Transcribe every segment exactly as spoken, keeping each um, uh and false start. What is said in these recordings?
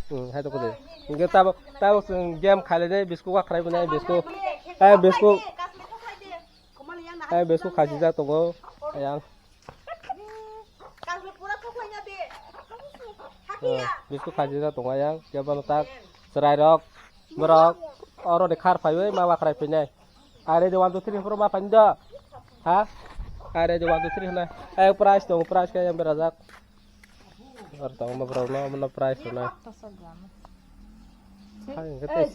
Hmm, hai to kode. Hingke tabok, tabok chwng game khailai de, bisku wa khwrai bwnai, bisku. Hai bisku. Hai bisku khasi ja tongo. Ayang. Hmm, bisku khasi ja tongo ayang. Kebang tak. Chwrai rok. Borok. Oro de khar phaiwi ma wa khwrai phinai. Are de one, two, three, four ma phani do. Ha? Are de one, two, three hwnai. Ayang prize tongo, prize khe yang berajak. Aro tongo borok no, bono prize rwnai. Hai, hwnkhe tei.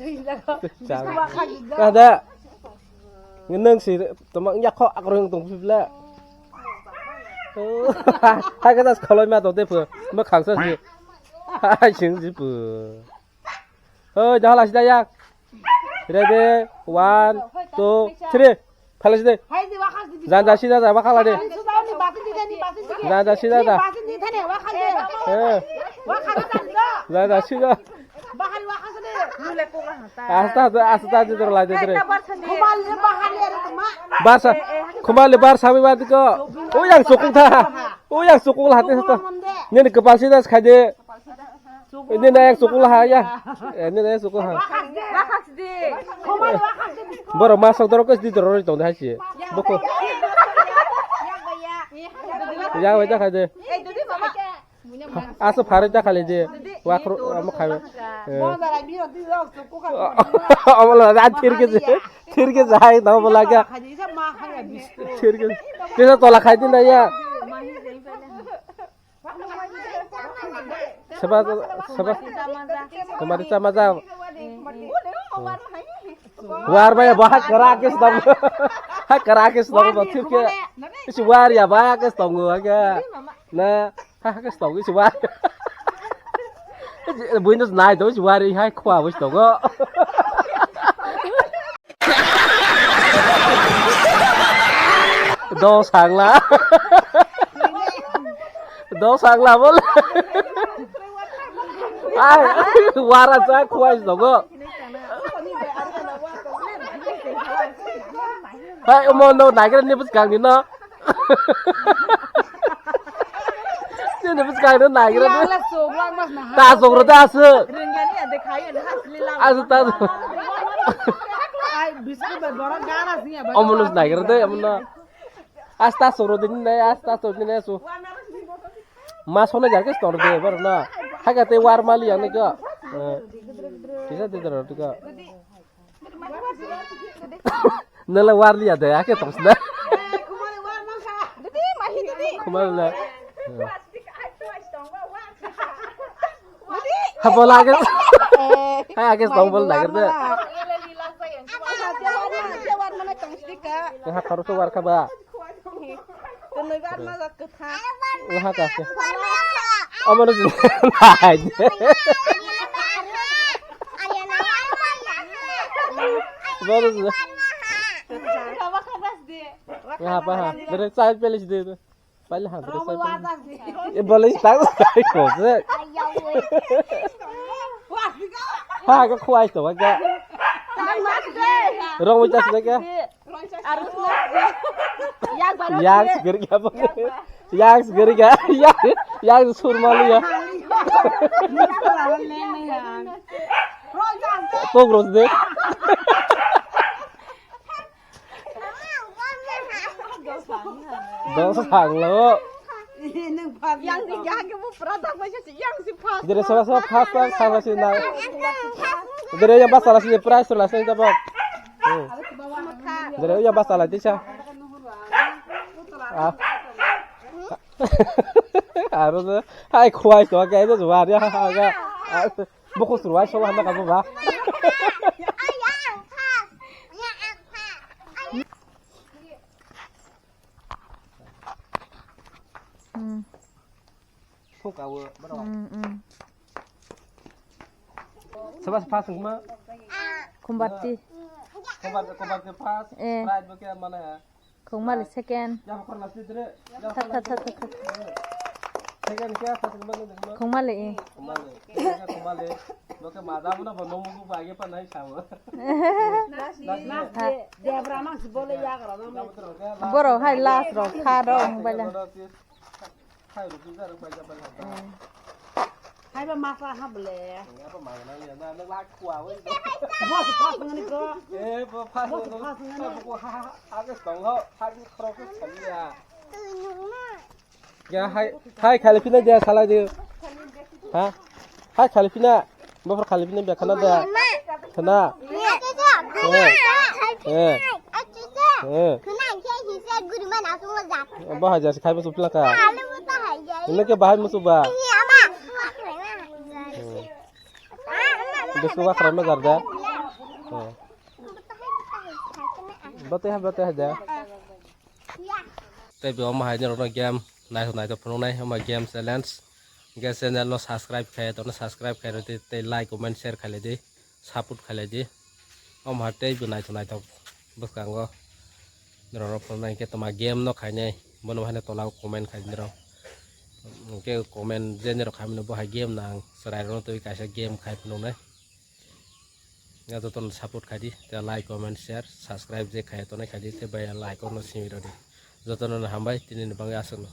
Kada. Nwng si toma yakho akroi wng tong phibla. Hai, kada kholoi ma to tei pho. Mo khangsa si. Hai, sing si pho. Hoi, jahal asi da yak. Ready, one, two, three. Phalasi de. Janda sida da, bakhala de. Janda sida da. Eh. Janda sida. Asta, asta, asta, de, de, de. Barsa, khumali barsa, bi badi ko. Uyang sukung tha. Uyang sukung la hati sata. Nini kepal sida khaide. Ini na yang sukul ha ya. Ini na yang sukul ha. Boro masok dorok ke di dorok tong dai si. Boko. Ya wai ta khai de. Aso phare ta khale je. Wakro amo khai. Amo la da thir ke je. Thir ke jai na bola ga. Thir ke. Tesa tola khai din da ya. Seba, seba. Tomari chama ja. War bai ba kara ke stam. Ha kara ke stam ba thik ke. Isi war ya ba ke stam go ga. Na ha ke stam isi war. Buinus nai do isi war hai khwa bo stam go. Dos hangla. Dos hangla bol. Ai, wara sa khwai sogo. Hai, omo no nagira ni bus kang ni no. Nini bwskang no nagira de. Yala sok lak mas na ha. Ta sok ro ta asu. Ringyani ya de khayo na hasli la. Asu ta. Ai, biscuit ba dora gara siya ba. Omo no nagira de, omo no. Asta sok ro din ne, asta sok din ne asu. Ma sona jar ke store de bar na. Haga te war mali ya ne ka. Eh. Kisa de dara tika. Nala warliya de, ake tong sida. Khumala. Habo lage. Hai, ake tong bol lage de. Ha, kharo so war khaba. Oha ka se. Omo no nai. Bono se. Oha pa ha. Dere chai pele se de. Pale ha dere chai pele. E bole se ta ko se. Ha ka khwai to ka. Rong mo chas de ka. Yang gerga apa? Yang gerga, yang, yang surmalu ya. Kok ros de? Dos hang lo. Yang di yang ke bu pura tak baca si yang si pas. Dere sama sama pas pas sama si na. Dere yang pas salah si price salah si apa? Hmm. Dere yang pas salah disa. Ah. Aro de hai khwai to ga de wa ya ha ga. Boko surwai so handa ka ba. Hmm. Thok awo, bro. Hmm, hmm. Sabas pas ma. Kumbati. Kumbati, kumbati pas. Eh. Prize bo ke mana ya? Khongmali second. Ya, khorla sidre. Tha, tha, tha, tha, tha. Second ke apa sih mana? Khongmali, eh. Khongmali. Khongmali. Lo ke mada mana ba nomu ba ge pa nai sawo. Debra mang si bole ya gara mang. Boro hai last ro kha ro mobile. Hai ro tu gara bai ja bai. Haiba masa ha bole. Nga pa magna liya na, na la kuwa we. Boss pa sangani ko. Eh, pa pa. Boss pa sangani. Ko ha ha ha, age tong ho, ha ni khoro ko chaliya. Ya hai, hai khali pina dia sala dia. Ha? Hai khali pina. Bofar khali pina bia khana da. Khana. Eh. Eh. Eh. Bahai jas khai musu pila ka. Ini ke bahai musu ba. Bisu ba khara mejar da. Bate ha bate ha da. Tei bo omo hai norokno game naithok naithok phunuknai, omo game challenge. Hwnkhe channel no subscribe khai, tono subscribe khai rwdi, tei like, comment, share khai laidi, support khai laidi. Omo hai tei bo naithok naithok bwskango norokno phunuknai, hwnkhe toma game no khainai, bono haino tola o comment khai di norok. Hwnkhe comment je norok khaimano bo hai game nang chwrai rokno twi kaisa game khai phunuknai. Ya, jotono support khai di, tei like, comment, share, subscribe je khai tonai khai di, tei bai like no simi rodi. Jotono hambai, tini ni bangwi aswkno.